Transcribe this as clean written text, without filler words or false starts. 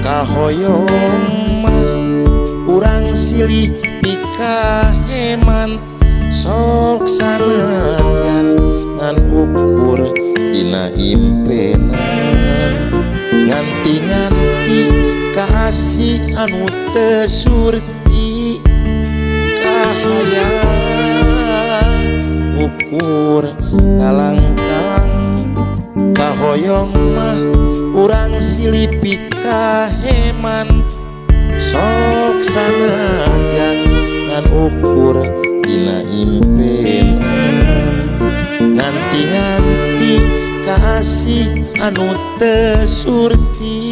Kahoyong mah urang silih pikaheman, sok sanajan ngan ukur dina impenan. Nganti-nganti kaasih anu teu surti, kahayang ukur kalangkang. Kahoyong mah urang silih pikaheman, sok sanajan ngan ukur dina impenan. Nganti-nganti kaasih anu teu surti.